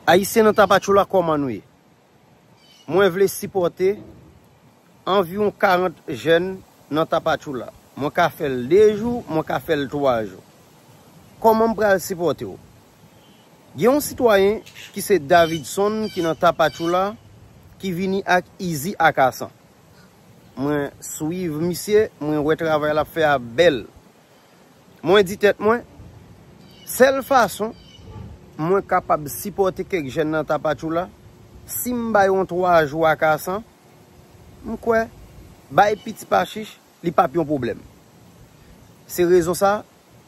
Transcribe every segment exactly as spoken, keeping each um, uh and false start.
Ayisyen nan Tapachula, kòman nou ye? Mwen vle sipòte anviwon karant jèn nan Tapachula. Mwen ka fè l de jou, mwen ka fè l twa jou. Kòman m pral sipòte w? Gen yon sitwayen ki se Davidson ki nan Tapachula ki vini ak Izi Akasan. Mwen swiv misye, mwen wè travay l ap fè a bèl. Mwen di tèt mwen, sèl fason mwen kapab sipòte kèk jèn nan Tapachula, si m bay yon twa jou Akasan, m kwè bay piti pa chich, li p ap yon pwoblèm. Se rezon sa,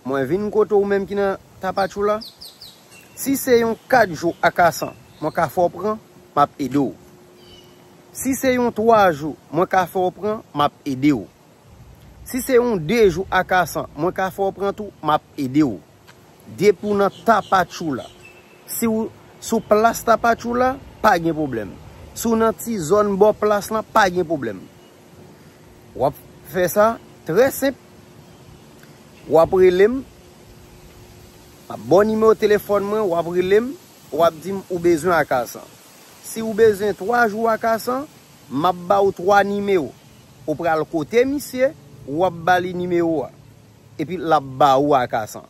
mwen vin kote w menm ki nan Tapachula. Si se yon kat jou Akasan mwen ka fè w pran, m ap ede w. Si se yon twa jou mwen ka fè w pran, m ap ede w. Si se yon de jou Akasan mwen ka fè w pran tou, m ap ede w. Depi w nan Tapachula, si w sou plas Tapachula, pa gen pwoblèm. Si w nan ti zòn bò plas lan, pa gen pwoblèm. W ap fè sa trè senp. W ap rele m, m ap ba w nimewo telefòn mwen, w ap rele m, w ap di m ou bezwen Akasan. Si w bezwen twa jou Akasan, m ap ba w twa nimewo. Ou pral kote misye, w ap ba li nimewo a. Epi l ap ba ou Akasan.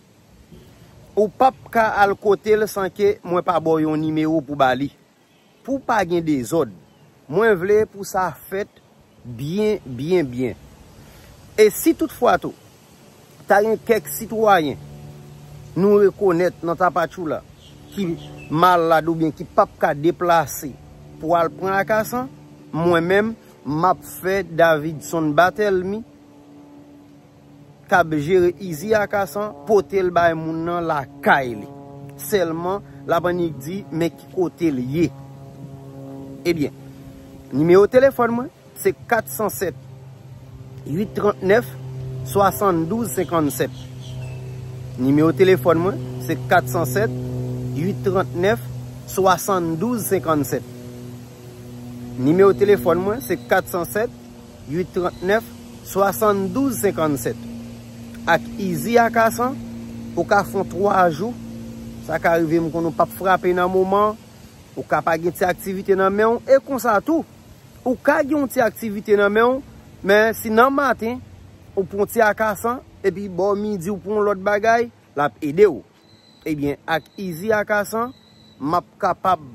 Ou p ap ka al kote l san ke mwen pa ba w yon nimewo pou ba li. Pou pa gen dezòd, mwen vle pou sa fèt byen, byen, byen. E si toutfwa tou, ta gen kèk sitwayen nou rekonèt nan Tapachula ki malad oubyen ki p ap ka deplase pou al pran Akasan, mwen menm, m ap fè Davidson Bathelmy k ap jere Izi Akasan pote l bay moun nan lakay li. Sèlman, l ap annik di men ki kote l ye. Ebyen, nimewo telefòn mwen, se kat san sèt, uit trant nèf, swasann douz senkann sèt. Nimewo telefòn mwen, se kat san sèt, uit trant nèf, swasann douz senkann sèt. Nimewo telefòn mwen, se kat san sèt, uit trant nèf, swasann douz senkann sèt. Ak Izi Akasan, ou ka fè yon twa jou. Sa ka rive m konn ou p ap frape nan moman, ou ka pa gen ti aktivite nan men w, e konsa tou, ou ka gen yon ti aktivite nan men w, men si nan maten, ou pran ti Akasan, epi bò midi ou pran yon lòt bagay, l ap ede w. Ebyen, ak Izi Akasan, m ap kapab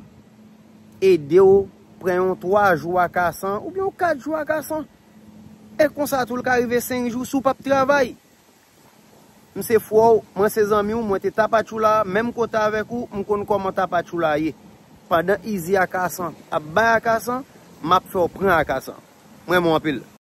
ede w pran yon twa jou Akasan oubyen yon kat jou Akasan. E konsa tou, l ka rive senk jou si w p ap travay. M se frè w, mwen se zanmi w, mwen te Tapachula, menm kote avèk ou, m konn kòman Tapachula ye. Pandan Izi Akasan ap bay Akasan, m ap fè w pran Akasan. Mwen renmen w anpil.